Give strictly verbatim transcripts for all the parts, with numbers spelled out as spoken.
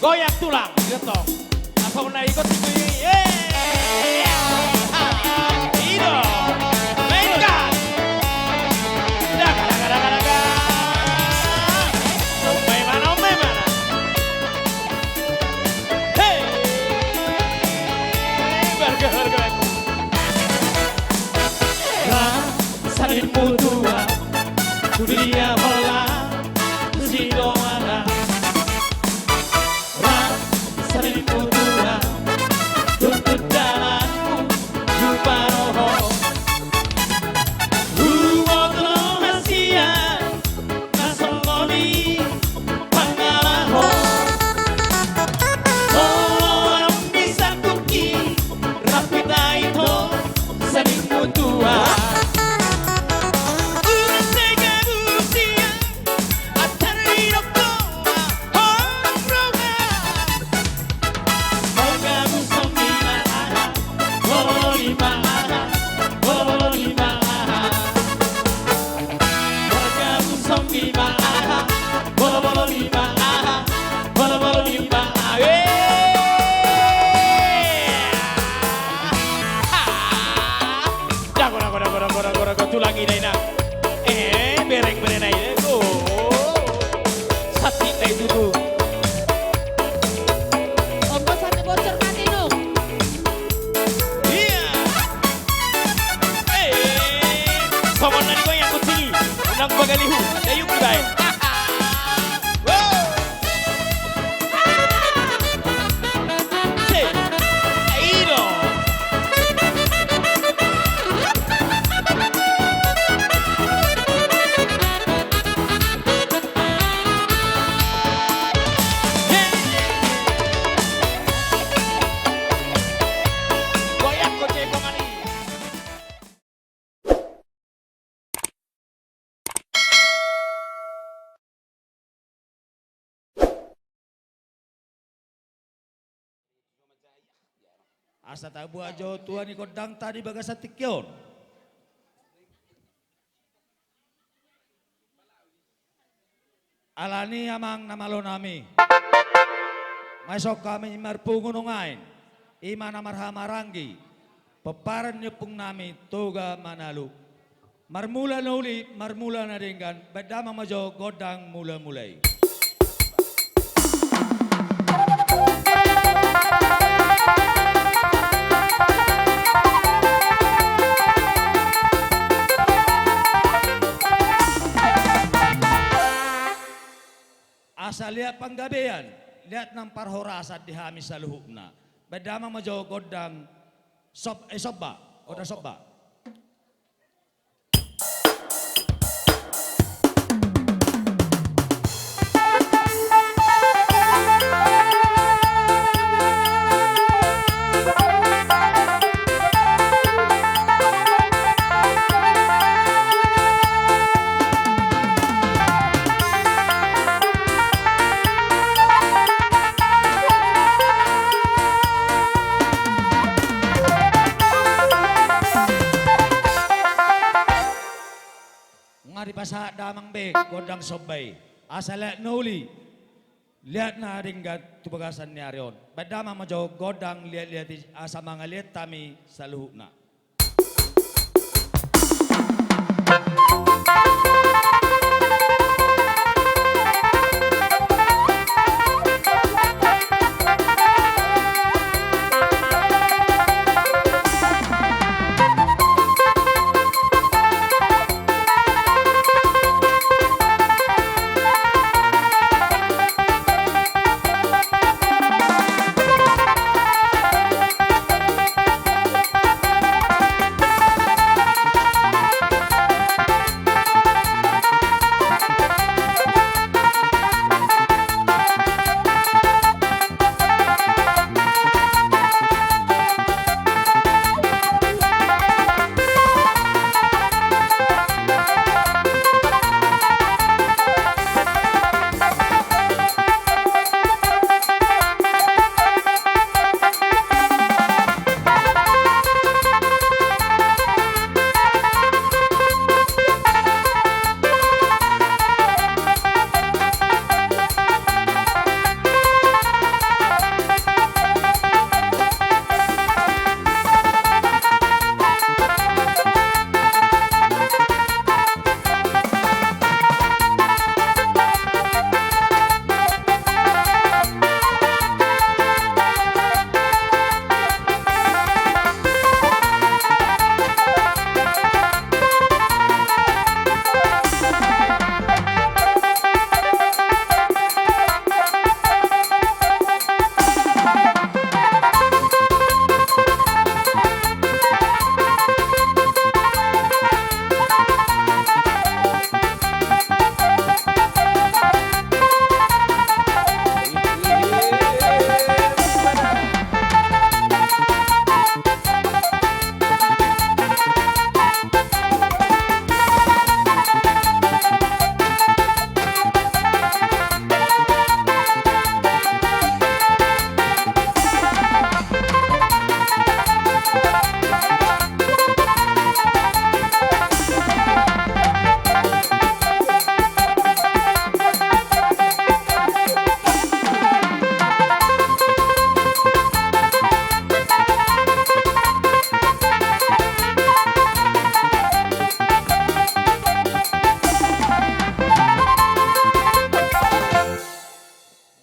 Goyang tulang, gitu. Langsung naik ikut sini. Yeay. Ha, i do. Mainkan. Daga, daga, daga, daga. Omai mana, omai mana? Hei. Warga, warga. Ra, sandirimu tulang, tu dia holan, tu si dongan. Ra, sandirimu tulang, tuntut dalanmu, jumpa roha. Huboto hasian, na songon i pangalaho. Molo adong di sangkupki, rap hita ito, sandirimu tulang. Uras sega busia, atar didok ma, hong roha. Marga Musang ni ma aha, bolo ni ma aha, bolo ni ma aha. Marga Musang ni ma aha, bolo, bolo ni ma aha, bolo, bolo ni ma aha. Eh! Dago, dago, dago, tulang i da inang. Eh, bereng, bereng na i, eh. Oh. Sati na i tutu. Ongko sate bocor mati, Nuk. Iya. Eh, songon na di goyang kucing i. Unang pagalihu, dayung dibaen. Wow. Asa tabuat jo tua ni gondangta di bagasan tingki on. Alani amang na malo nami, maison hami marpungu nuaeng, i ma na marhahamaranggi, pomparan ni ompung nami Toga Manalu. Marmula na uli, marmula na denggan, baen damang ma jo gondang mulamula i. Asa liat panggabean, liat nang parhorasan di hami saluhutna. Baen damang ma jo gondang sob-, eh, somba, gondang somba. Nga dipasahat damang be gondang somba i. Asa liat na uli, liat na denggan tu bagasan ni ari on. Baen damang ma jo gondang liatliat i asa mangaliat hami saluhutna.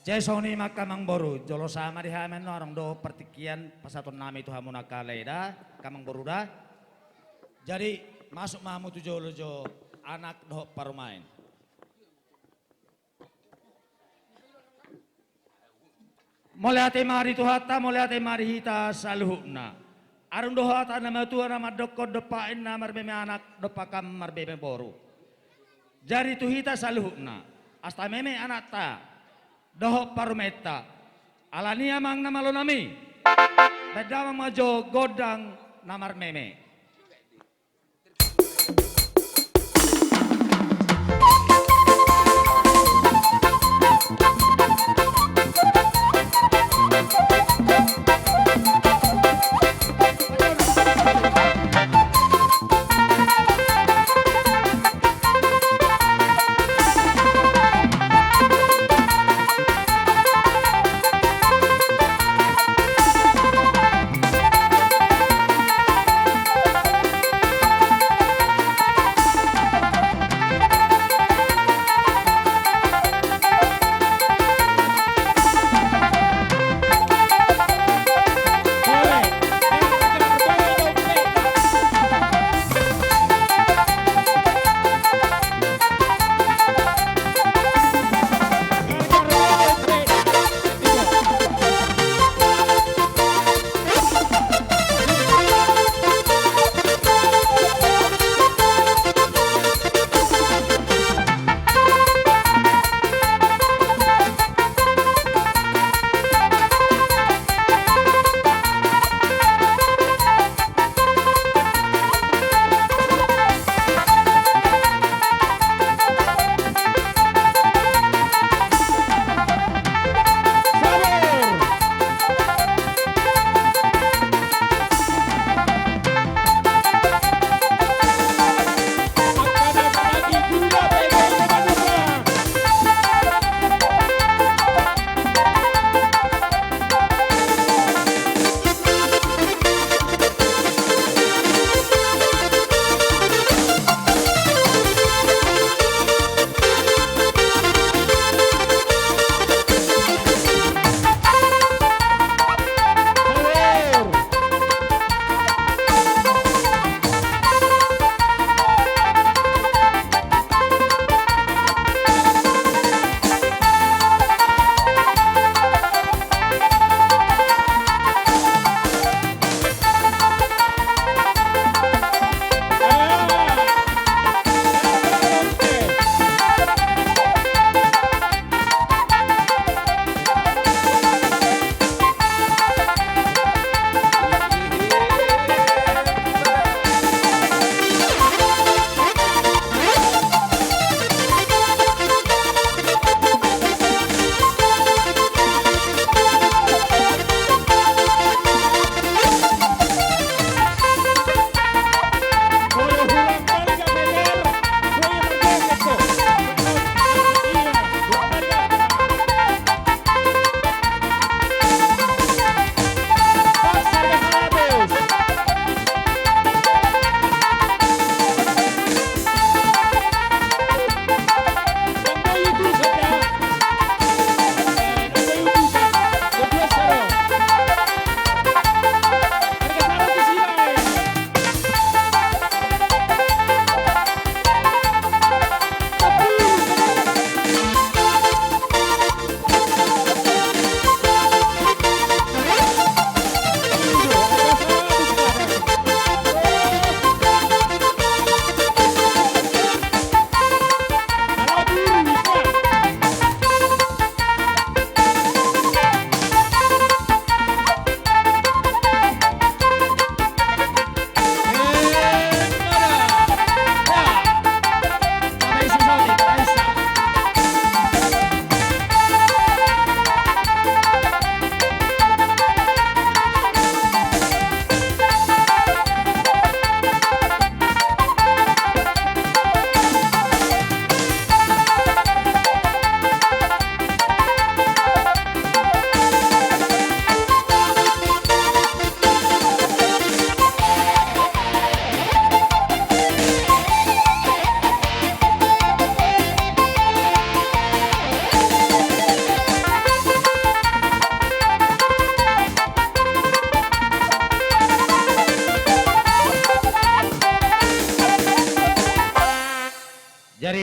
Jadi songon i ma angka amangboru, jolo sahat ma di hami annon, adong do partingkian pasahatonnami tu hamuna angka lae da, angka amangboru da. Jadi masuk ma hamu tu jolo jo, anak dohot parumaen. Mauliate ma di Tuhanta, mauliate ma di hita saluhutna. Adong do hata na matua na mandokkon, dompak inna marbeme anak, dompak amang marbeme boru. Jadi tu hita saluhutna, as tameme anakta dohot parumaenta, alani i amang na malonami, baen damang ma jo gondang na marmeme.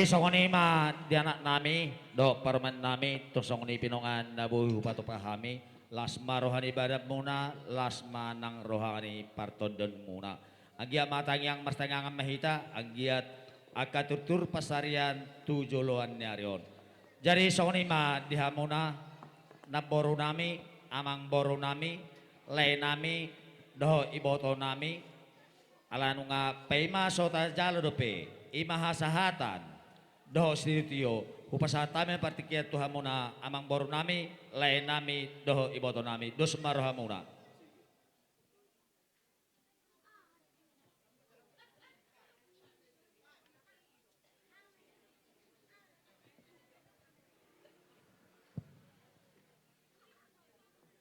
Songon i ma di anak nami dohot parumaen nami, tung songon i pinongan na boi hupatupa hami. Las ma roha ni badanmuna, las ma nang roha ni partondionmuna. Anggiat ma tangiang martangiangan ma hita, anggiat angka turtur pansarian tu joloan ni ari on. Jadi songon i ma di hamuna, namboru nami, amangboru nami, lae nami, dohot iboto nami, ala nunga paima so tajalo dope, i ma hasahatan dohot sitio, hupasahat hami partingkian tu hamuna, amangboru nami, lae nami, dohot iboto nami, dos ma rohamuna.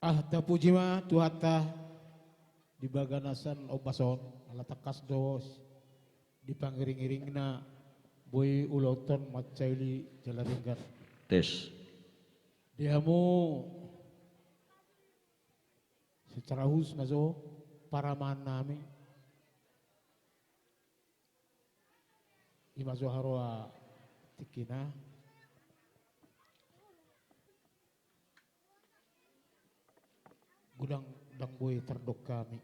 Ah, tapuji ma Tuhanta di bagasan ombas on, ala tangkas do di pangiring-iringna boi ulaonta on mansai uli jala denggan. Tes. Di hamu secara khusus ma jo parumaen nami, i ma jo haroa tingkina. Godang ndang boi tardok hami.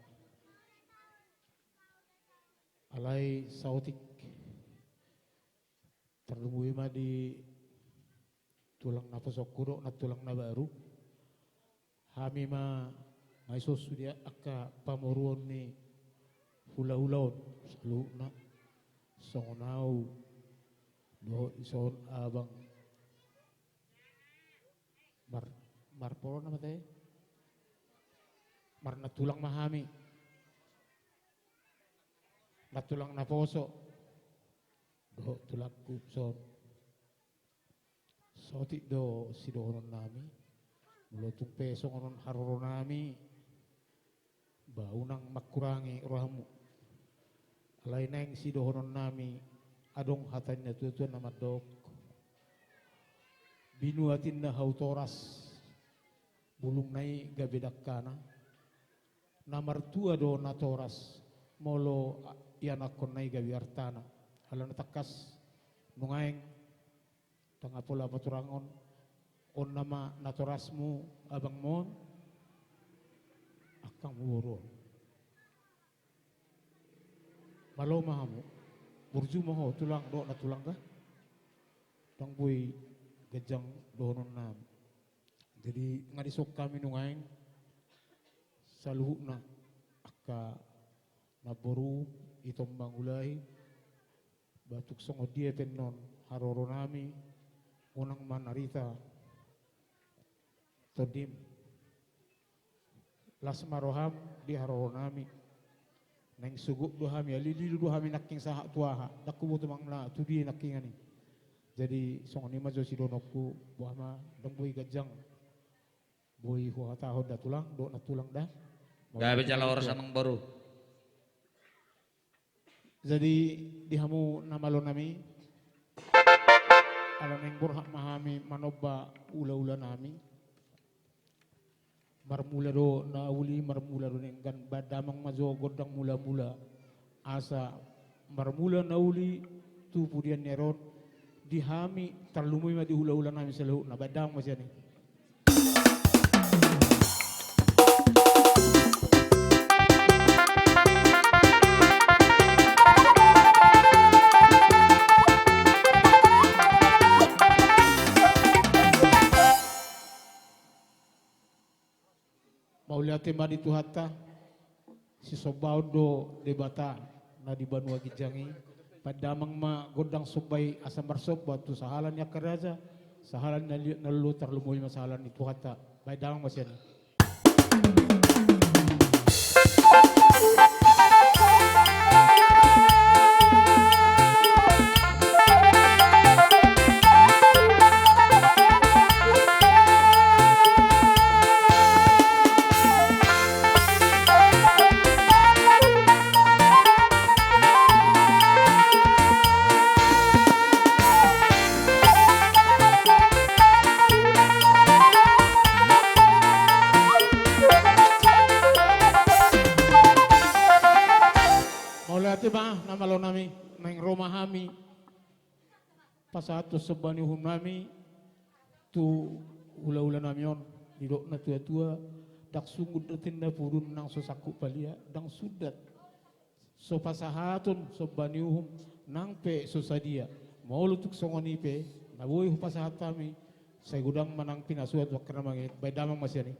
Alai saotik tarlumobi ma di tulang naposongku dohot nantulang na baru. Hami ma, ma ison sude angka pamoruon ni hulahula on saluhutna, songon ahu dohot ison abang. Mar-, marporo nama te? Marnantulang ma hami. Nantulang naposo dohot tulangku son. Saotik do sidohonon nami. Molo tung pe songon on haroro nami, ba unang mangkurangi rohamu. Alai naeng sidohonon nami, adong hata ni natuatua na mandok: Binuat inna hau toras, bulungna i gabe dangkana. Na martua do natoras, molo a-, ianakhonna i gabe artana. Alana tangkas nuaeng, ndang pola paturangon, on nama natorasmu abangmu on, angkangmu boru on. Malo ma hamu, burju ma ho tulang dohot nantulang da. Ndang boi ganjang dohononnami. Jadi nga dison hami nuaeng, saluhutna angka namboru, ito mangulahi, ba tung songon dia pe annon haroro nami, unang manarita tondim. Las ma roham di haroro nami. Naeng so gok do hami, alilu do hami nangkin sahat tu aha, ndang huboto manang na tu dia nangkinan i. Jadi songon i ma jo sidohononku, boha ma, ndang boi ganjang. Boi huhatahon da tulang, dohot nantulang da. Gabe jala horas amangboru. Jadi di hamu na malo nami, ala naeng borhat ma hami manomba ulaula nami. Marmula do na uli, marmula do denggan, baen damang ma jo gondang mulamula. Asa marmula na uli tu pudian ni ari on, di hami tarlumobi ma di ulaula nami saluhutna, baen damang ma sian i. Mauliate ma di Tuhanta, sisombaon do Debata na di banua ginjang i. Baen damang ma gondang somba i asa marsomba tu sahala ni angka raja, sahala ni na liat na lolo, tarlumobi ma sahala ni Tuhanta. Baen damang ma sian i. Mauliate ma na malo nami, naeng ro ma hami Pasahathon somba ni uhum nami tu hula-hula nami on, didok na tua-tua, ndang sundat tinda pudun nang so sangkup palia, ndang sundat so pasahaton somba ni uhum nang pe so sadia. Molo tung songon i pe, na boi hupasahat hami, sai godang ma nang pinasuan tu angka na mangihut, baen damang ma sian i.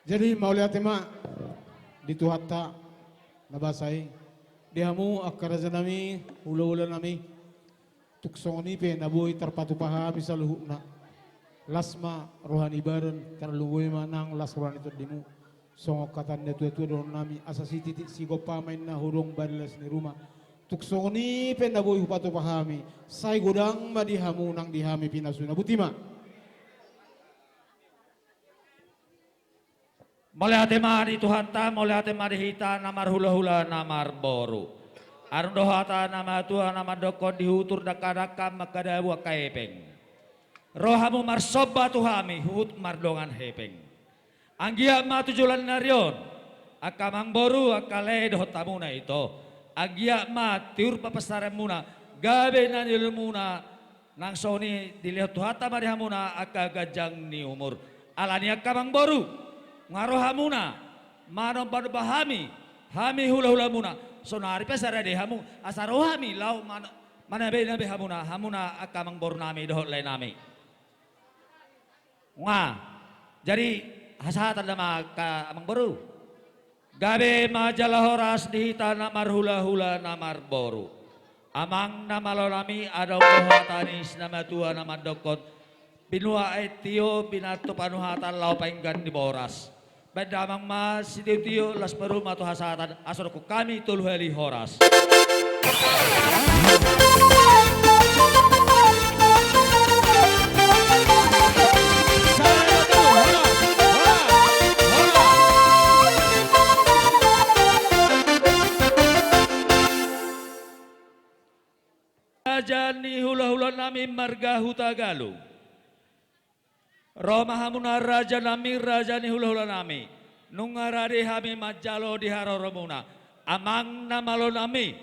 Jadi mauliate ma di Tuhanta na basa i, di hamu angka raja nami, hulahula nami. Tung songon i pe na boi tarpatupa hami saluhutna. Las ma roha ni badan, tarlumobi ma nang las roha ni tondimu. Songon hata ni natuatua dohonon nami, asa sititi sigompa ma inna hudong bari las ni ruma. Tung songon i pe na boi hupatupa hami, sai godang ma di hamu nang di hami pinasuna. Boti ma. Mauliate ma di Tuhanta, mauliate ma di hita na marhulahula na marboru. Adong do hata na matua na mandokkon, di hutur dangkadangka mangkadabu angka epeng. Ro hamu marsomba tu hami huhut mardongan hepeng. Anggiat ma tu joloan ni ari on, angka amangboru, angka lae dohot hamuna ito, anggiat ma tiur pansarianmuna, gabe na nilehonmuna, nang songon i dilehon Tuhanta ma di hamuna angka ganjang ni umur. Alani i angka amangboru, nga ro hamuna manombanomba hami, hami hulahulamuna, saonari pe asa rade hamu, asa ro hami laho man-, manabenabe hamuna, hamuna angka amangboru nami dohot lae nami. Nga, jadi hasahatan nama angka amangboru. Gabe ma jala horas di hita na marhulahula na marboru. Amang na malo nami, adong do hata ni si na matua na mandokkon, binuat aek tio, binanto panuhatan laho painggan ni boras. Baen damang ma sitiotio, las ma ruma tu hasahatan, asa dokkon hami tolu hali horas. Raja ni hulahula nami marga Hutagalung. Ro ma hamuna raja nami, raja ni hulahula nami. Nunga rade hami manjalo di haroromuna, amang na malo nami.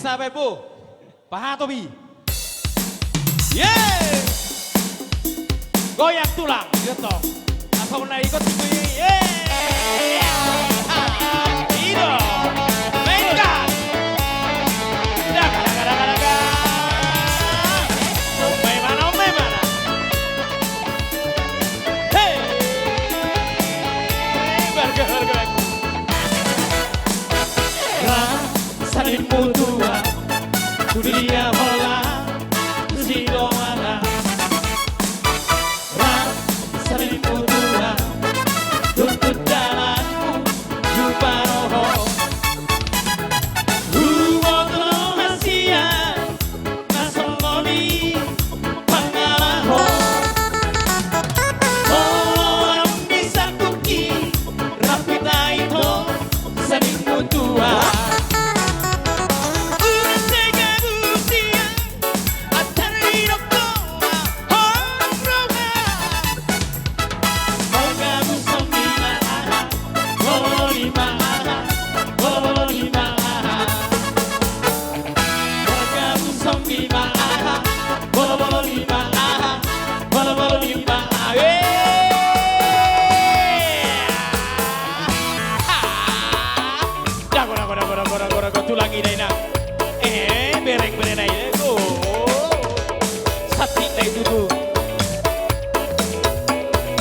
Apa, Bu? Paha topi. Ye! Goyang tulang, gitu. Apa mau naik ikut sini? Ye! Ido. Mainkan. Daga, daga, daga, daga. Omai mana, omai mana? Hei! Warga, warga. Ra, sandinmu tuat, tu dia holan, tu si dongan. Ra, sandinmu tuat, tuntut dalanmu, jumpa roha. Huboto hasian, na songon i pangalahon. Molo adong di sangkupki, rap hita ito, sandinmu tuat. Urang sai gabu sian, antar didok ho ma, holong roha. Margabus songon i ma aha, bolon i ma aha, bolon i ma aha. Margabus songon i ma aha, bolon i ma aha, bolon i ma aha. Eh! Dago, dago, dago, tulang i da, ina. Eh, bereng, bereng, ina. Oh. Satik na i tutu.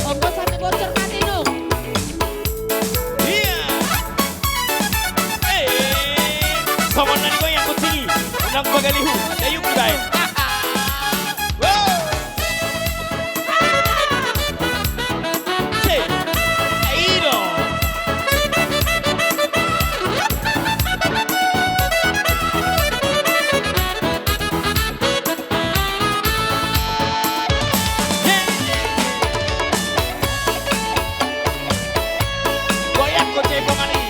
Onggo sampe bocor mate, Nung. Iya. Eh, songon na di goyang kucing i. Unang pagalihu, dayung dibaen. Wow. Goyang, goyang, goyang.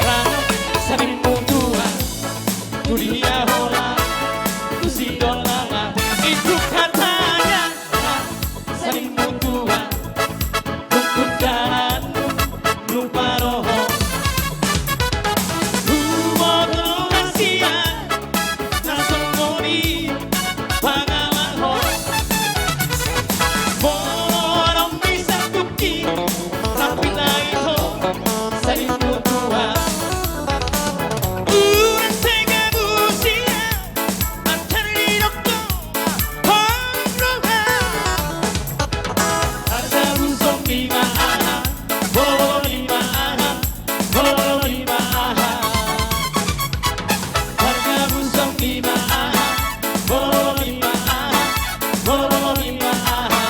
Ra, sandinmu tuat, tu dia holan, tu si dongan. Itu katanya, ra, sandinmu tuat, tuntut dalanmu, jumpa roha. Huboto hasian, na songon i pangalahon. Molo adong di sangkupki, rap hita ito, sandinmu tuat. Urang sai gabu sian, antar didok ho ma, holong roha. Margabus songon i ma aha, bolon i ma aha, bolon i ma aha. Margabus songon i ma aha, bolon i ma aha, bolon i ma aha.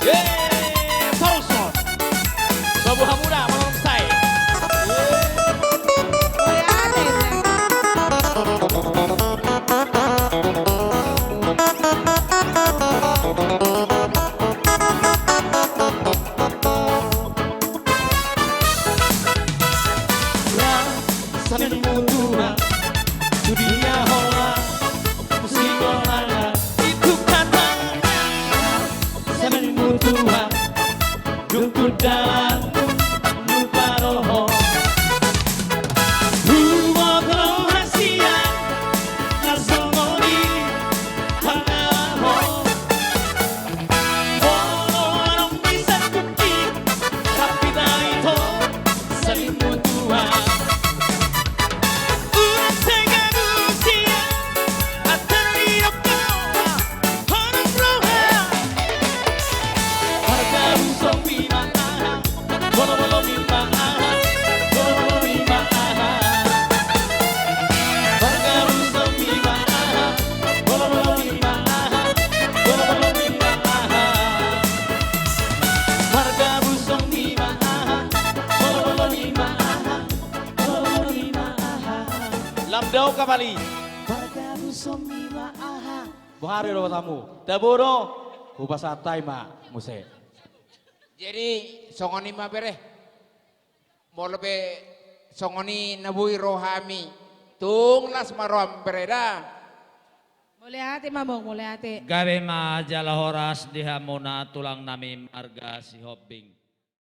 Ye, Paulson. Babu Hamuda, Malong Sai. Ra, sandinmu tuat, tu dia holan, tu si dongan. Itu katanya, sandinmu tuat, tuntut dalanmu, jumpa roha. Huboto hasian, na songon i pangalahon. Molo adong di sangkupki, rap hita ito, sandinmu tuat. Urang sai gabu sian, antar didok ho ma, holong roha. Margabus songon i ma aha, bolon i ma aha, bolon i ma aha. Margabus songon i ma aha, bolon i ma aha, bolon i ma aha. Margabus songon i ma aha, bolon i ma aha, bolon i ma aha. Lam dao kapali. Margabus songon i ma aha. Boha do dohonon hamu? Tabo do, hupasahat hami ma muse. Jadi, songon i ma bere. Molo pe songon i na boi ro hami, tung las ma roham bere da. Mauliate ma, Amang, mauliate. Gabe ma jala horas di hamuna tulang nami marga Sihombing.